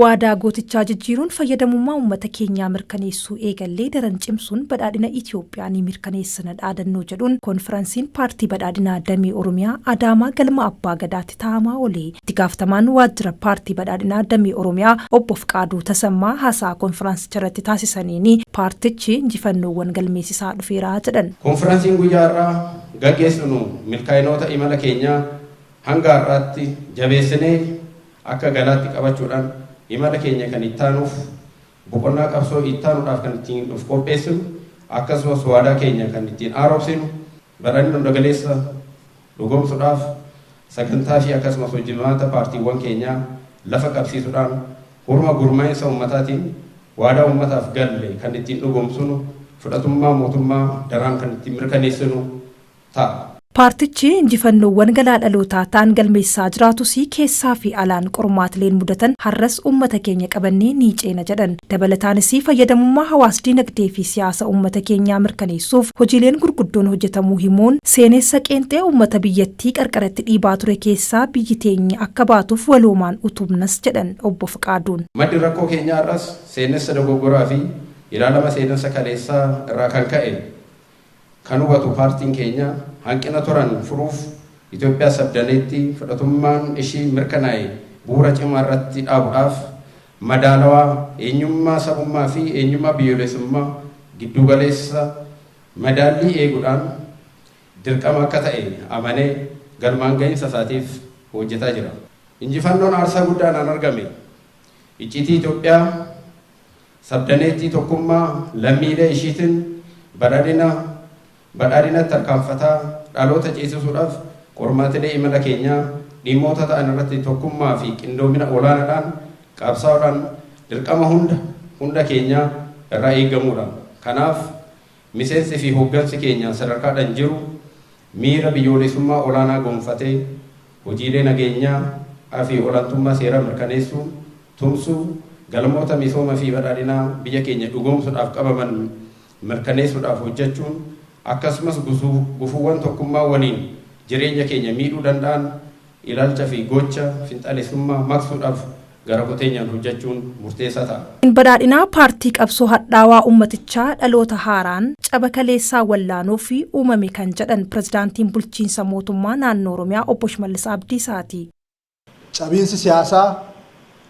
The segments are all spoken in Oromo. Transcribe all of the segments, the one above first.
Waadaa gootichaa jijjiiruun fayyadamummaa uummata keenyaa mirkaneessuu eegallee daran cimsuun badhaadhina Itoophiyaa ni mirkaneessina dhaadannoo jedhuun konferansiin paartii badhaadhinaa damee Oromiyaa Adaamaa galma Abbaa Gadaatti taa'amaa oole. Itti gaafatamaan waajjira paartii badhaadhinaa damee Oromiyaa obbo Fiqaaduu Tasammaa haasaa konferansicha irratti taasisaniin paartichi injifannoowwan galmeessisaa dhufeera jedhan. Konferansiin guyyaa har'aa gaggeessinu milkaa'inoota imala keenyaa hanga har'aatti jabeessinee akka galaatti qabachuudhaan imala keenya kan ittaanuuf boqonnaa qabsoo ittaanuudhaaf kan ittiin of qopheessinu, akkasumas waadaa keenya kan ittiin haaromsinu, badhaadhina hundagaleessa dhugoomsuudhaaf sagantaa fi akkasumas hojimaata paartiiwwan keenyaa lafa qabsiisuudhaan hurma gurmaa'insa uummataatiin waadaa uummataaf galle kan ittiin dhugoomsinu, fudhatummaa mootummaa daraan kan ittiin mirkaneessinu ta'a. Paartichi injifannoowwan galaa dhalootaa ta'an galmeessaa jiraatus keessaa fi alaan qormaatileen mudatan har'as uummata keenya qabannee ni ceena jedhan. Dabalataanis fayyadamummaa hawaas dinagdee fi siyaasa uummata keenyaa mirkaneessuuf hojiileen gurguddoon hojjetamuu himuun seenessa qeenxee uummata biyyattii qarqaratti dhiibaa ture keessaa biyyi teenya akka baatuuf waloomaan utubnas jedhan obbo Fiqaaduun. Maddi rakkoo keenyaa har'as seenessa dogoggoraa fi ilaalama seenessa kaleessaa irraa kan ka'e kan hubatu paartiin keenya hanqina turan furuuf Itoophiyaa sabdaneetti fudhatummaan ishii mirkanaa'e bu'uura cimaa irratti dhaabuudhaaf madaalawaa eenyummaa sabummaa fi eenyummaa biyyoolessummaa giddugaleessa madaallii eeguudhaan dirqama akka ta'e amanee galmaan gahinsa isaatiif hojjetaa jira. Injifannoon aarsaa guddaadhaan argame icciitii Itoophiyaa sabdaneettii tokkummaa lammiilee ishiitiin badhaadhinatti tarkaanfataa dhaloota ceesisuudhaaf qormaatilee imala keenyaa dhimmoota ta'an irratti tokkummaa fi qindoomina olaanaadhaan qabsaa'uudhaan dirqama hunda keenyaa irraa eegamudha. Kanaaf miseensi fi hooggansi keenya sadarkaadhaan jiru miira biyyoolessummaa olaanaa gonfatee hojiilee nageenyaa fi olaantummaa seeraa mirkaneessuu, tumsuu, galmoota misooma fi badhaadhinaa biyya keenya dhugoomsuudhaaf qabaman mirkaneessuudhaaf hojjechuun akkasumas gufuuwwan tokkummaa waliin jireenya keenya miidhuu danda'an ilaalcha fi gocha finxaalessummaa maqsuudhaaf gara kuteenyaan hojjechuun murteessaa ta'a. Badhaadhinaa paartii qabsoo hadhaawaa uummatichaa dhaloota haaraan caba kaleessaa wallaanuu fi uumame kan jedhan pirezidaantiin bulchiinsa mootummaa naannoo Oromiyaa obbo Shimallis Abdiisaati. Cabiinsi siyaasaa,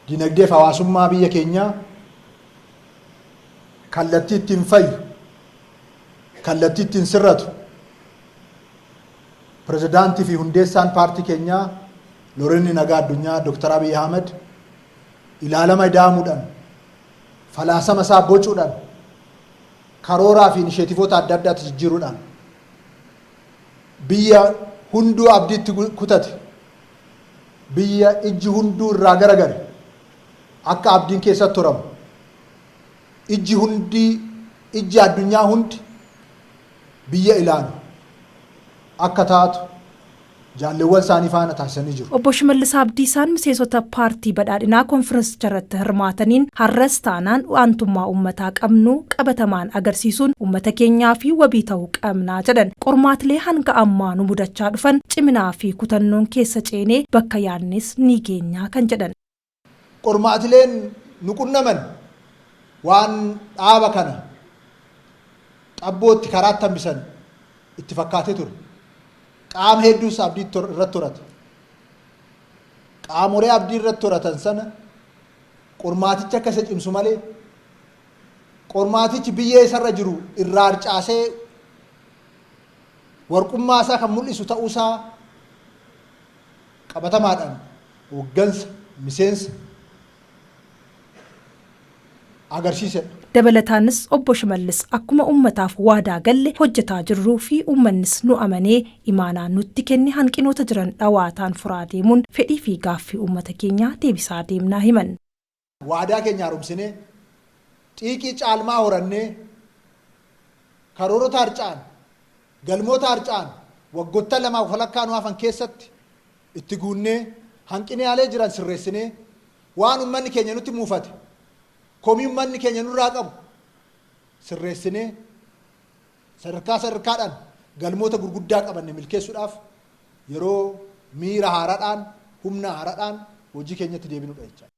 dinagdee fi hawaasummaa biyya keenyaa kallattii ittiin fayyu, kallattii ittiin sirratu pirezidaantii fi hundeessaan paartii keenyaa Loorenni Nagaa Addunyaa Dr. Abiy Ahmed ilaalama ida'amuudhaan, falaasama isaa bocuudhaan, karooraa fi inisheetivoota adda addaatti jijjiiruudhaan biyya hunduu abdiitti kutate, biyya ijji hunduu irraa garagale akka abdiin keessatti horamu, ijji hundii, ijji addunyaa hundi biyya ilaalu akka taatu jaalleewwan isaanii faana taasisanii jiru. Obbo Shimallis Abdiisaan miseensota paartii badhaadhinaa konferensicha irratti hirmaataniin har'as taanaan aantummaa uummataa qabnu qabatamaan agarsiisuun uummata keenyaa fi wabii ta'uu qabnaa jedhan. Qormaatilee hanga ammaa nu mudachaa dhufan ciminaa fi kutannoon keessa ceenee bakka yaadnes ni geenyaa kan jedhan. Qormaatileen nu qunnaman waan dhaaba kana xabbootti karaatti hambisan itti fakkaatee ture. Qaama hedduus abdii irratti horate. Qaamolee abdii irratti horatan sana qormaatichi akka isa cimsu malee qormaatichi biyyee isarra jiru irraa harcaasee warqummaa isaa kan mul'isu ta'uusaa qabatamaadhaan hooggansa miseensa agarsiisedha. Dabalataanis obbo Shimallis akkuma uummataaf waadaa galle hojjetaa jirruu fi uummannis nu amanee imaanaa nutti kenne hanqinoota jiran dhawaataan furaa deemuun fedhii fi gaaffii uummata keenyaa deebisaa deemnaa himan. Waadaa keenya haaromsinee, xiiqii caalmaa horannee, karoorota harca'an, galmoota harca'an waggoottan lamaaf walakkaa nu hafan keessatti itti guunnee, hanqinaalee jiran sirreessinee, waan uummanni keenya nutti muufate, komii uummanni keenya nurraa qabu sirreessinee sadarkaa sadarkaadhaan galmoota gurguddaa qabanne milkeessuudhaaf yeroo miira haaraadhaan, humna haaraadhaan hojii keenyatti deebinudha jechaadha.